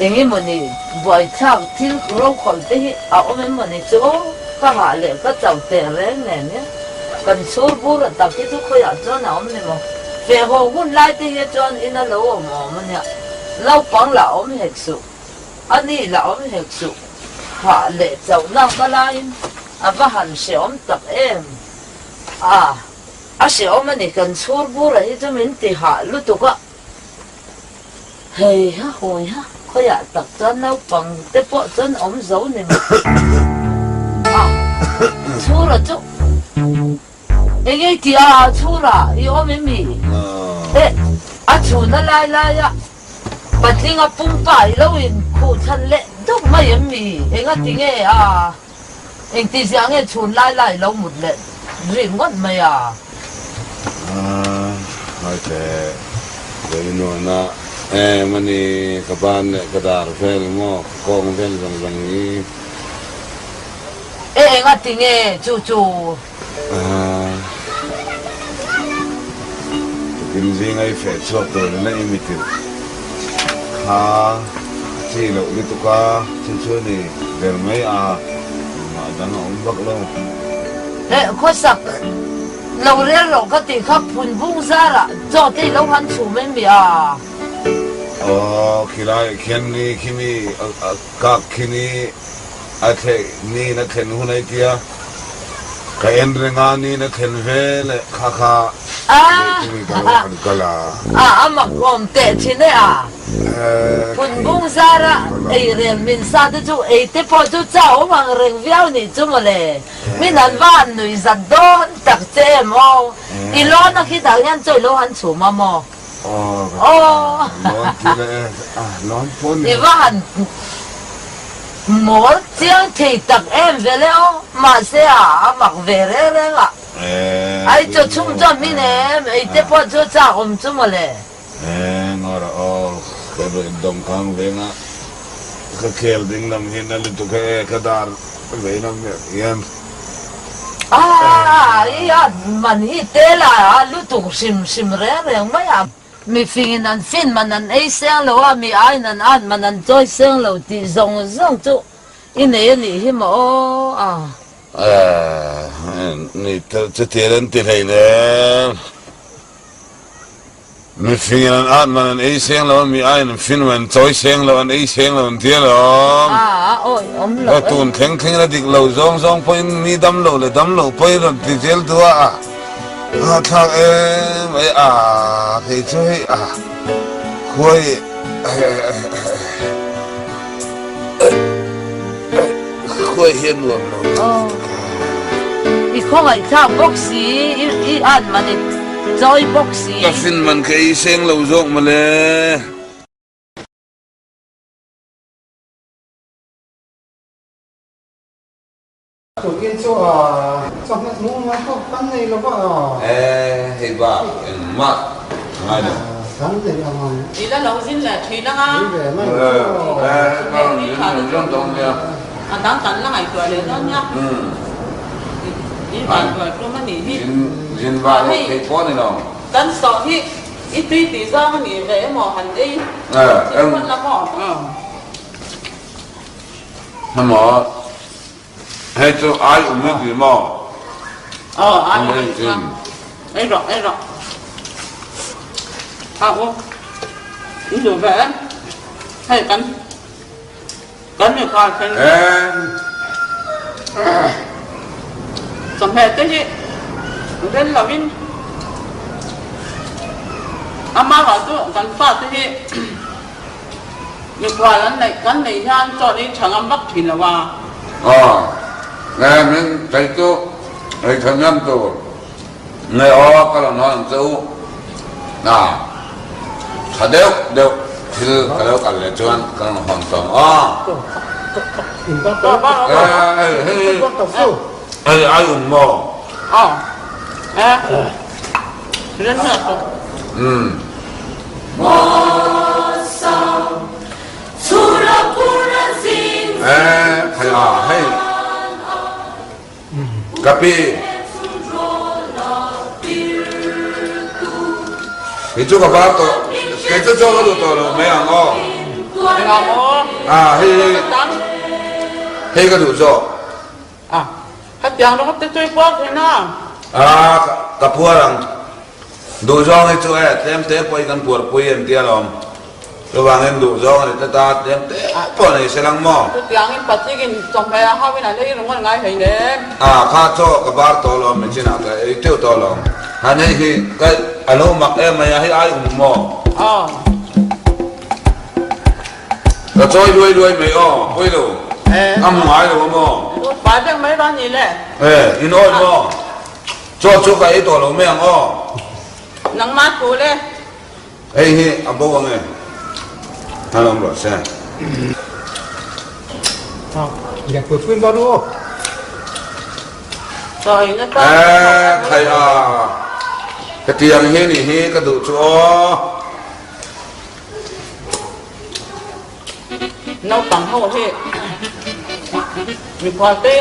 Speaker 10: eng emawni buaithlak thil rokhawlh te hi a awm em mawni chu aw, ka hah leh ka chauh teh reng nen hian. Kan chhur bur a tak hi chu khawiah chuan a awm ni maw? Feh haw hun lai te hi chuan in a lo awm awm a nia. Naupang lah awm hek suh, a ni lah awm hek suh. Hah leh chauhna ka laiin a va han hrehawm tak em? A, a hrehawm a ni, kan chhur bur a hi chu min ti hah lutuk a. Hei ha hawi ha, khawiah tak chuan naupang te pawh chuan awm zo ni maw? A, Chhura chu eng nge tih a, Chhura i awm em mi? E, a chhuna lai laia patlinga pumpa i lo inkhuh thlan leh deuh mai em mi? Enga ti nge a? Engtizia nge chhun lai lai lo mut leh rik ngawt mai a?
Speaker 1: Haite, Veinuana em a ni, ka ban leh ka dar vel maw, ka kawng vel zawng zawng hi.
Speaker 10: E enga ti nge chu chu?
Speaker 1: Tukin zinga i feh chhuak tur in a i mitirh kha a chi loh lutuk a, chu chu ni ber mai a, engmah dang a awm vak lo.
Speaker 10: Eh, khawsak. Lo rel rawh ka tih kha phun bung zarah chaw te i lo han chhum em mi a?
Speaker 3: Aw khilaiah khian ni khimi kak khi ni a thleh niin a thlen hun ai tia ka en reng a niin a thlen ve leh kha kha leh tumin ka lo han kal a.
Speaker 10: A a mak awm teh thin e a. Phun bung zara ei rel min sa te chu ei te pawh chu chau awm ang reng viau nih chu mawle. Min an va han nui zat dawn tak che em aw. I lawn a khi dah hian chaw i lo han chhum a maw? Aw. I va han mawl chiang thei tak em vele aw. Mahse a a mak ve reng reng a. Ai chaw chhum chuan min em ei te pawh chu chak awm chu mawle.
Speaker 3: Ngawr aw ka dawmkang venga ka khel ding lam hi na lutuk e ka dar vei lam ber hian.
Speaker 10: A i a man hi tel a a lutuk hrim hrim reng reng mai a. Mi fingin an fin man an ei seng lo a, mi aiin an at man an chawi seng lo tih zawng zawng chu i nei a nih hi maw aw a.
Speaker 3: Ni chutiang an ti hleinem. Mifing in an at man an ei seng lo, mi aiin an fin man an chawi seng lo, an ei seng lo an ti alawm. Ka tun thleng thleng in a dik lo zawng zawng pawhin mi dam lo leh dam lo pawhin rawn ti zel duh a, a thlak em mai a, kei chu hei a khuai khuai hi a nuam lo.
Speaker 10: I khawngaihthlak bawk si, i at man i chawi bawk si.
Speaker 3: Ka fin man ka ei seng lo zawk mawle.
Speaker 11: Tukin chu a chawhmeh mumal pawh kan nei lo va.
Speaker 3: E hei bak engmah a ngai lo.
Speaker 11: Kan nei ang ang.
Speaker 9: I la lo zin leh thin ang a.
Speaker 11: Ni ve mai chu.
Speaker 3: E ka rawn zin leh dawn dawn nia.
Speaker 9: A dang kan la ngaihtuah leh dawn nia. In vantuai tum a nih hi.
Speaker 3: Zin vah loh theih pawh a ni lo.
Speaker 9: Kan sawh hi i tui tih zawng a nih ve emaw han ei thil phawt la maw?
Speaker 3: Hemaw hei chu ai um i ti maw?
Speaker 9: Aw ai um a nih chuan ei rawh ei rawh. A u i duh ve em? Hei kan Kan mi khar thleng chawhmeh te hi rel lovin amah chu kan fate hi mikhual an neih kan neih hian chaw ei tha ngam vak thin lo a.
Speaker 3: Aw, nge min thei chu ei tha ngam tur nge aw ka rawn hawn ang che u. A tha deuh deuh thil ka lo kal leh chuan ka rawn hawn tawh ang aw. Hei ai um maw? Umm. E khai a hei. Ka pi. Kei chu ka var tawh. Kei chu chaw ka duh tawh lo mai ang aw. Ah hei hei. Hei ka duh zawk.
Speaker 9: Ah hetiang rawng te chu i puar thin a.
Speaker 3: Ah ka puar ang. Duh zawng hi chu e tlem te pawh hi kan puar pui em tia lawm. Chuvangin duh zawng a ni tlat a, tlem te pawh nei se lang maw?
Speaker 9: Chutiangin Pathikin chawhmeh a hauin an ei ringawt ngai hlei nem.
Speaker 3: A, kha chaw ka bar tawh lawm, machine ah ka ei teuh tawh lawm. Han hei hi ka a lo mak em mai a, hei ai um maw?
Speaker 9: Aw.
Speaker 3: Ka chawi luai luai mai aw, pawi lo. A hmu ngai lo a maw?
Speaker 9: Fai vek mai va ni le.
Speaker 3: E, in awi maw? Chaw chu ka ei tawh lo mai ang aw.
Speaker 9: Nangmah thu le.
Speaker 3: Hei hi a bo ang e, hlan awm rawh se. E khai a, hetiang hi nih hi ka duh chu aw.
Speaker 9: Naupang ho hi mikhual te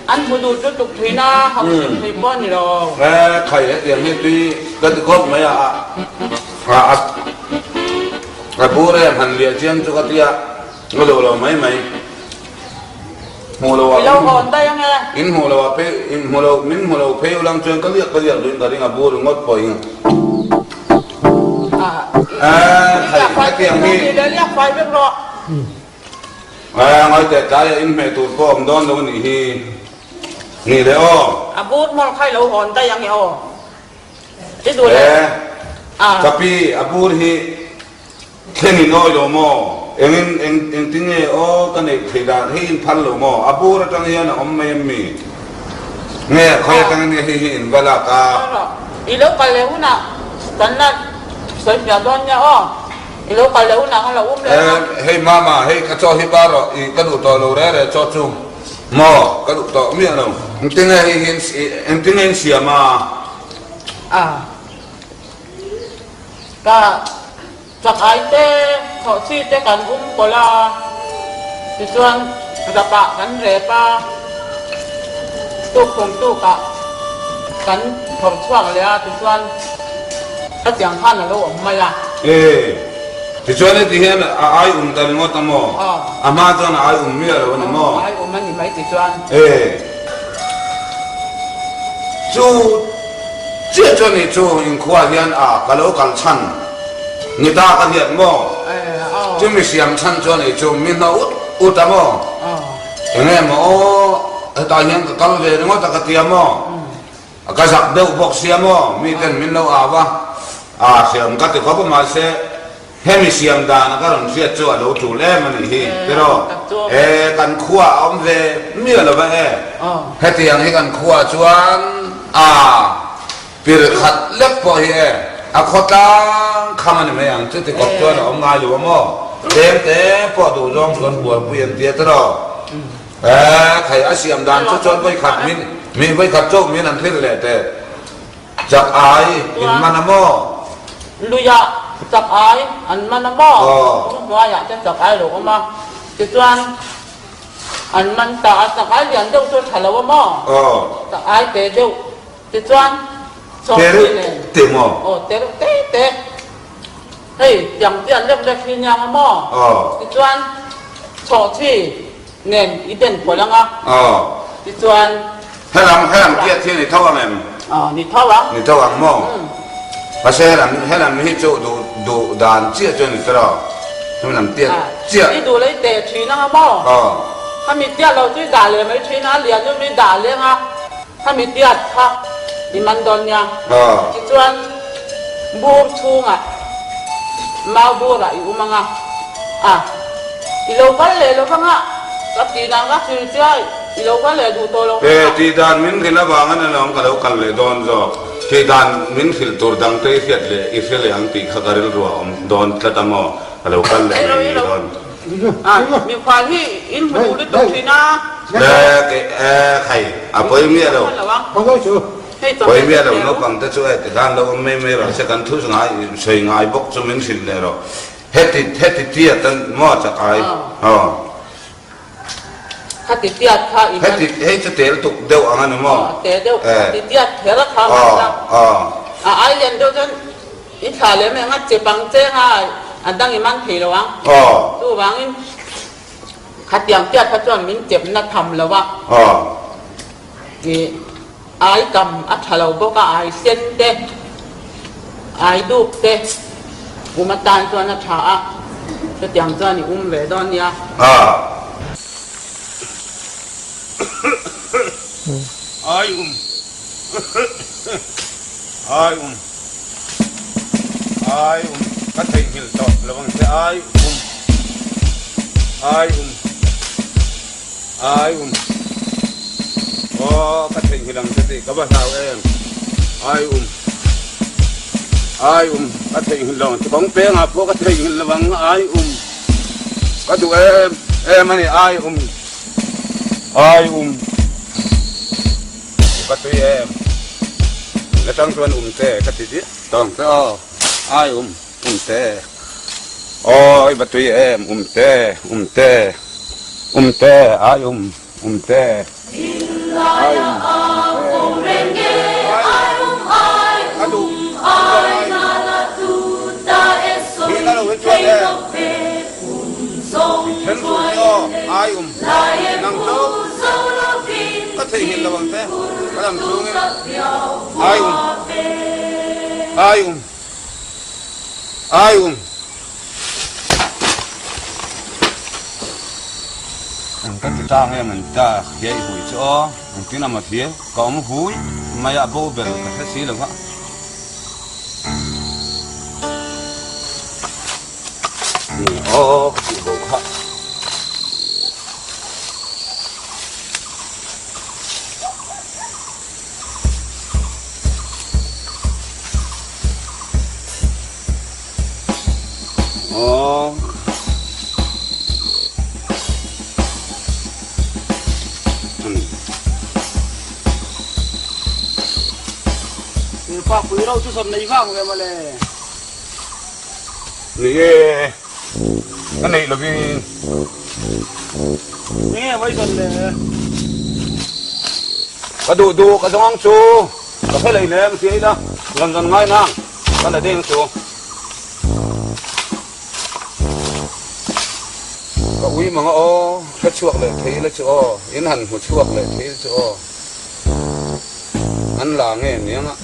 Speaker 9: an hmu duh lutuk thin a, hauh hrim thei pawh a ni lo.
Speaker 3: E khai hetiang hi tui ka ti khawp mai a, a a bur em han liah chiang chu ka tia, ka duh lo mai mai. Hmuh lo ah
Speaker 10: I lo hawn daih ange.
Speaker 3: In hmuh lo ah phei in hmu lo min hmu lo phei ulang chuan ka liak ka liak duhin ka ring a bur ringawt pawh in.
Speaker 10: Ah,
Speaker 3: thei hetiang hi.
Speaker 10: Liak fai vek rawh.
Speaker 3: Eh, ngai teh tlai ah in hmeh tur pawh awm dawn lo anih hi. Nih le aw.
Speaker 10: A bur hmawlh kha i lo hawn daih ange aw. I duh le.
Speaker 3: Eh, ka pi a bur hi Thleng in awi lo maw? Engin eng engtin nge aw ka neih theih dan hei in phal lo maw? A bur atang hian a awm mai em mi? Nge khawi atangin nge hei hi in va lak a?
Speaker 10: I lo kal leh hunah kan la sawi hmiah dawn nia aw. I lo kal leh hunah kan lo um leh ang a.
Speaker 3: Hei mama, hei ka chaw hi bar rawh, i ka duh tawh lo re re chaw chu maw? Ka duh tawh miah lo. Engtin nge hei hi engtin nge in siam a?
Speaker 10: A. Ka chakai te, chhawhchhi te kan um pawlh a, tichuan rapah kan rep a, tukkhum tukah kan phawrh chhuak leh a, tichuan khatiang khan a lo awm mai a.
Speaker 3: E, tichuan heti hian a ai um ta ringawt a maw? A hma chuan a ai um miah lo a ni maw?
Speaker 10: A ai um a ni mai tichuan.
Speaker 3: E, chu. Chiah chuan nih chu inkhua hian a ka lo kal chhan ni ta ka hiat maw? Chu mi siam chhan chuan nih chu mi hna ut ut a maw? Enge maw aw hetah hian ka kal ve ringawt a ka tia maw? Ka zak deuh bawk sia maw? Mi ten min lo au a, a hriam ka ti khawp a mahse Hemi siam dan a ka rawn hriat chu a lo tul em a nih hi tiraw? E, kan khua a awm ve miah lo va e. Hetiang hi kan khua chuan a pir khat lek pawh hi e, a khawtlang kham a ni mai ang chuti kawp chuan a awm ngai lo a maw? Tlem te pawh duh zawng chuan bualpui an tia tiraw? E, khai a siam dan chu chuan vawikhat min, mi vawikhat chauh min an hrilh leh teh. Chak ai in man a maw?
Speaker 10: Luiah chak ai an man a maw? Kawng hnuaiah te chak ai lo awm a, tichuan an man ta a, chak ai lian deuh chu a tha lo a maw? Chak ai te deuh, tichuan chawhmeh nen.
Speaker 3: Te maw?
Speaker 10: Aw, te reuh te te. Hei, tiang te an lek lek hi nia nga maw? Tichuan chawhchhi nen i den pawlh ang a, tichuan.
Speaker 3: Helam, helam tiat hi ni tho ang em?
Speaker 10: Aw, ni tho ang.
Speaker 3: Ni tho ang maw? Mahse helam, helam hi chu duh, duh dan chiah chu a ni tawh lo. Helam tiat chiah.
Speaker 10: I duh lei teh thin ang a maw?
Speaker 3: Aw.
Speaker 10: Khami tiat lo chu i dah leh mai thin a, a lian chu mi dah leng a, khami tiat kha i man dawn nia.
Speaker 3: Aw.
Speaker 10: Tichuan bur chhungah mau burah i um ang a, a, i lo kal leh lo vang a, ka tih dan ka hrilh chiai. I lo kal leh duh tawh lo
Speaker 3: E, tih dan min hrilh avangin alawm ka lo kal leh dawn zawk. Tih dan min hrilh tur dang te i hriat leh i hre leh ang tih kha ka rilru a awm dawn tlat a maw? Ka lo kal leh ngei ngei dawn.
Speaker 10: Mikhual hi in hmu duh lutuk thin a.
Speaker 3: E, ke, e, khai, a pawi miah lo. Pawi miah lo naupang te chu e tikhan lo awm mai mai rawh se kan thu ngai sawi ngai bawk chu min hrilh leh rawh. Heti, heti tiat a maw chakai? Aw.
Speaker 10: Khati tiat kha i man.
Speaker 3: Heti hei chu tel tuk deuh ang a ni maw?
Speaker 10: Aw tel deuh. Khati tiat kher a kha man la. A ai lian deuh chuan i thla lem eng a che pang cheng a a dang i man thei lo ang. Chuvangin khatiang tiat kha chuan min chepna tham lo a. I ai kam a tha lo bawk a, ai sen te, ai dup te um atan chuan a tha a, chutiang chuan i um ve dawn nia.
Speaker 1: Ai um ai um ai um ka theihnghilh tawh lo ang che ai um ai um. Ai um. Aw ka theihnghilh ang che tih ka va hlau em. Ai um. Ai um ka theihnghilh lo ang che kawng pengah pawh ka theihnghilh lo ang ai um. Ka duh em em a ni ai um. Ai um. Ka tui em. La tang chuan um te ka ti diah tawng che aw. Ai um. Um te. Aw i va tui em um te um te um te ai um um te ai um um te ai um nang chu. Ka dam chhungin ai um ai um ai um. Ka ti tang em an ta hliai hui chu aw engtin a maw hliau ka awm hui mai a bo ber ka hre si lo va. Aw ka tih bo kha. Aw.
Speaker 4: Pa pui ro chu sawm nei vang ve mawle.
Speaker 1: Ni e, ka neih lovin.
Speaker 4: Enge mai zawn le?
Speaker 1: Ka duh duh ka zawng ang chu, ka hre lei lem tia ila, zawn zawn ngai nang ka la deng chu. Ka ui mang a aw, hre chhuak leh thei ila chu aw, in han hmu chhuak leh thei ila chu aw, an la nge niang a.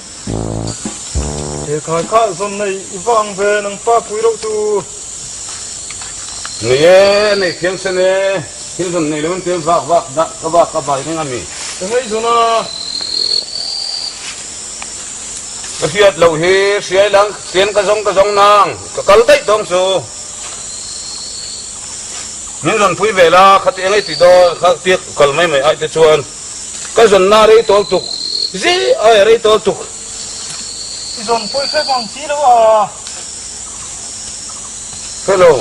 Speaker 12: He khai kha zawn nei i va ang ve nang pa pui reuh chu.
Speaker 1: Nei e, nei thiam sen e, thil zawn nei lo in tel vak vak dah ka vak ka bai reng a mi.
Speaker 12: Ka ngei zawn a.
Speaker 1: Ka hriat loh hi hriai lang chian ka zawng ka zawng nang ka kal daih dawng chu. Min zawn pui ve la khati eng ei ti dawn kha tia kal mai mai ai te chuan. Ka zawn na rei tawl tuk zi ai rei tawl tuk.
Speaker 12: I zawn pawi hrep ang si lo a.
Speaker 1: Hello.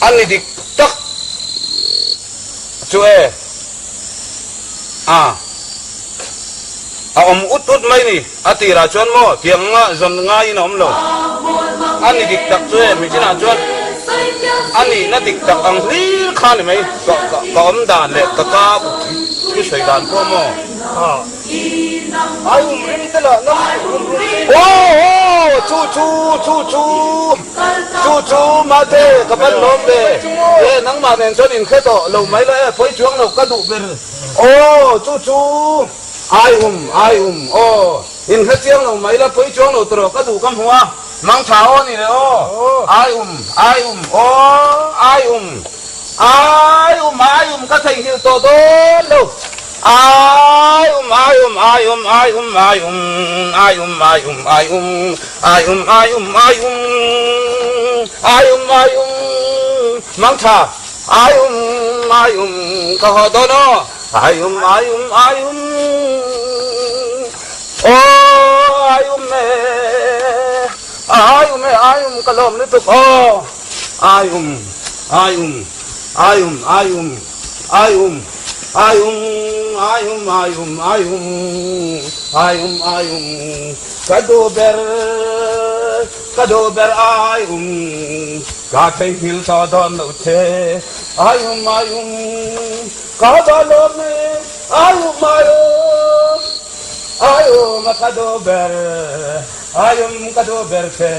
Speaker 1: A ni dik tak chu e. A, a awm ut ut mai ni. A tirah chuan maw tiang nga zawn ngaiin a awm lo. A ni dik tak chu e, michinah chuan a nihna dik tak ang hlir kha ni mai. Ka, ka, ka awm dan leh ka ka thu sawi dan pawh maw.
Speaker 12: A, ai um rim te lah nam rum rum te.
Speaker 1: Aw, aw, chu chu, chu chu. Chu chu mate ka ban lawm ve e nangmah nen chuan inhre tawh lo mai la e pawi chuang lo ka duh ber aw chu chu ai um ai um aw inhre chiang lo mai la pawi chuang lo tawh ka duh ka hmu a mang tha aw ni le aw ai um ai um aw ai um ai um ai um ka theihnghilh tawh dawn lo ai um ai um ai um ai um ai um ai um ai um ai um Ai um ai um ai um ai um ai um mang tha ai um ai um ka haw dawn aw ai um ai um ai um aw ai um e ai um e ai um ka lawm lutuk aw ai um ai um ai um ai um ai um ai um ai um ai um ai um ai um ai um Ka duh ber, ka duh ber ai um, ka theihnghilh tawh dawn lo che. Ai um, ai um, ka ba lawm e, ai um, ai um, ai um ka duh ber, ai um ka duh ber che.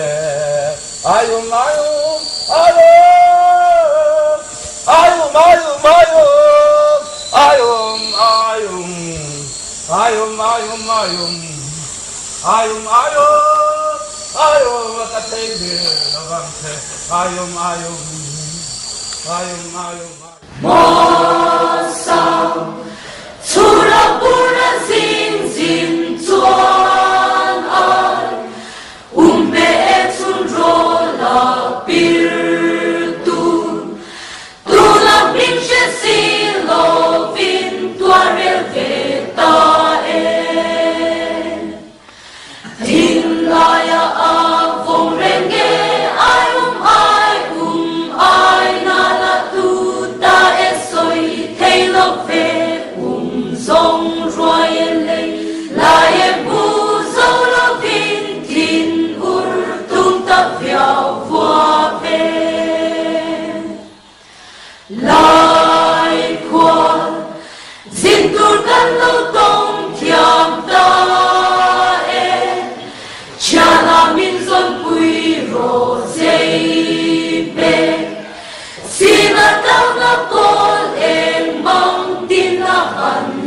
Speaker 1: Ai um, ai um, ai um, ai um, ai um, ai um, ai um, ai um, ai um, ai um, ai um. Aium aium aium ka thei ve lo vang che aium aium aium aium.
Speaker 13: Mawsam chhura pura zing zin chuan ai umpe e chhun rawl a pir tur Tuna hming hre si lovin tuarel ve ta e. Thinlaia a vawng reng e, ai um ai um ai na la tu ta e sawi thei lo ve um zawng ruai e lei lai e hmu zo lovin thin ur tum ta viau vua ve. Lai khual zin tur kan lo tawng thiam ta Hlimna tlakna kawl eng mang tin a han.